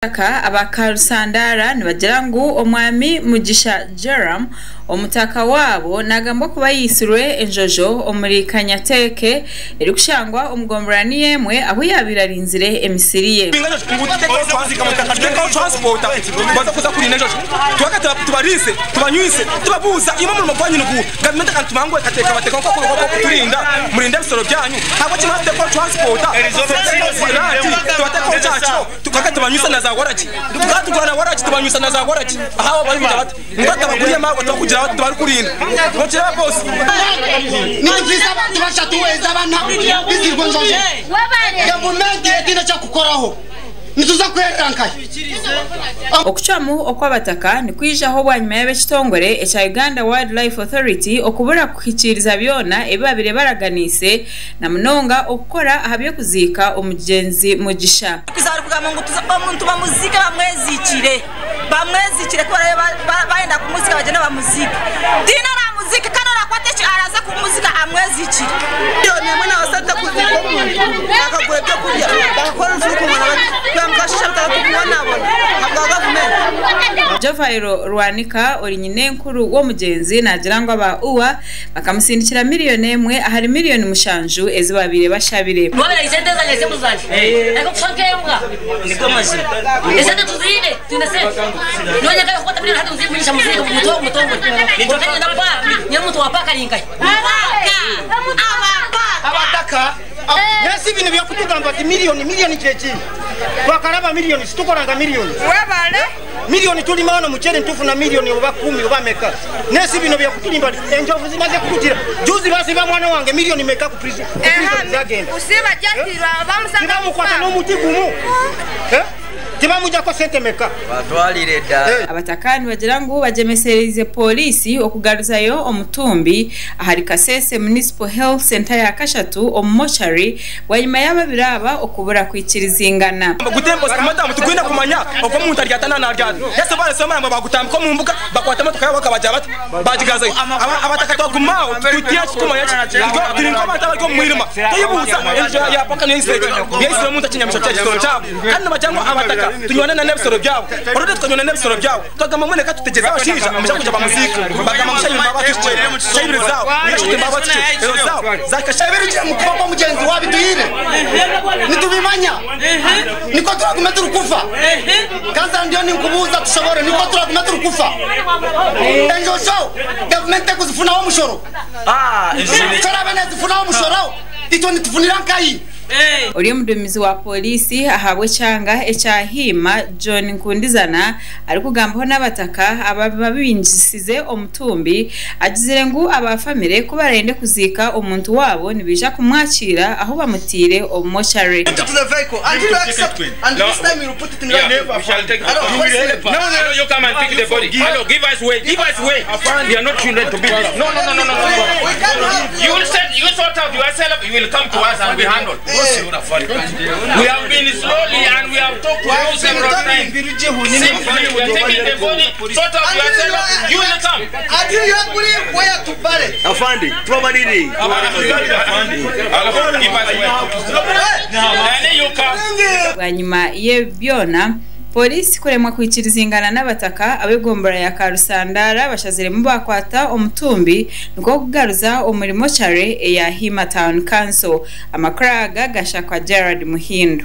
Abataka aba Karusandara nibagira ngu Omwami Mugisha Joram, omutaka waabo nagambwa kuba yaitsirwe enjojo omuri Kanyateeke erikushangwa omu gomborora niyo emwe ahu yaabaire arinzire emisiri ye. Tukaba tubanyusa na za waragi. Tukaba tugura na waragi tubanyusa na za waragi. Aha barikugira bati ngu batabaguriye amaarwa tibarikugira bati tibarikurinda. Nokireba boss. Nitufisa abantu bashatu weza bana bizirwe njojo. Gavumenti etiine ekyokukoraho. Nituza kuherera nkahi? Okucwamu okw'abataka nikwijaho bwanyima y'ab'ekitongore ekya Uganda Wildlife Authority okubura kuhikiiriza byona ebi babaire baraganiise na munonga okukora aha by'okuziika omugyenzi Mugisha. Kuza arikugamba ngu tuze omuntu bamuziike bamweziikire, bamweziikire ku baraabe bayenda kumuziika bagyende bamuziike. Tihaine oraamuziike kandi oraakwata eki araaze kumuziika amweziikire. Milioni emwe naabaasa nta kuziika omuntu akagura ebyokurya bakakora orufu rurikumara bati kuhika mukasheeshe batarikubonabona ahabwa gavumenti. Jovairo Rwanika ori nyinenkuru w'omugyenzi naagira ngu aba UWA Bakamusindikira miriyoni emwe ahari miriyoni mushanju ezi baabaire bashabire. Abataka nesi bino byokutugamba ati million million kyeki twakaraba million situkoranga million Million tulima wano muchere nitufuna million oba kumi oba meka nesi bino byakutulimba enjovu zimaze kukutira juzi basiba mwana wange million meka ku prison ku prison zagenda tibamukwata nomuti gumu eh? Tibamujako sente meka Batwalire ddala. Abataka nibagira ngu bagyemesereize pooriisi okugaruzayo omutumbi ahari Kasese Municipal Health Centre ya kashatu omu mochari Bwanyima y'ababiri aba okubura kwikirizingana. Gutembo madamu tikwine kumanya oku omuntu aryata na naryata. Yesu barese maramu bagutambika omu mbuga bakwata emotoka yabo bakabagira bati bagigazayo. Abataka twaguma aho tutiine kikumanya ki turi nk'abantu abari omu mwirima twebuuza enju ya paka niyo yaitsire ki yaitsire omuntu ekinyamaishwa kya kisoro kyabo kandi nibagira ngu abataka tunywane na n'ebisoro byabo already tukanywana n'ebisoro byabo twagamba mbwenu reka tutegyeze abashaija omushija kwija bamuziika bagamba ngu shaaha ibiri mbaba tuhikire shaaha ibiri zaawe ninga shi mbaba tuhikire ezo zaawe zahika shaaha Ebirugire omu kufa kw'omugyenzi waabitwire nitubimanya. Nikwo turagume turikufa. Kansara ndiyo ninkubuuza tushobore nikwo turagume turikufa. Enjojo gavumenti tekuzifunaho omushoro. Ku eraabe nezifunaho omushoro itwe nitufunira nkahi? Ori omuduumizi wa Pooriisi ahabw'ekyanga ekya Hiima, John Nkundizana arikugambaho n'abataka aba babingisize omutumbi, agizire ngu aba famire ku barayende kuziika omuntu waabo nibaija kumwakiira ahu bamutaire omu mochari. Bwanyima y'ebi byona, Pooriisi kuremwa kwikirizingana n'abataka ab'egomborora ya Karusandara bashaziremu baakwata omutumbi nikwo kugugaruza omuri mochari eya Hima Town Council. Amakuru aga gashakwa Gerald Muhindo.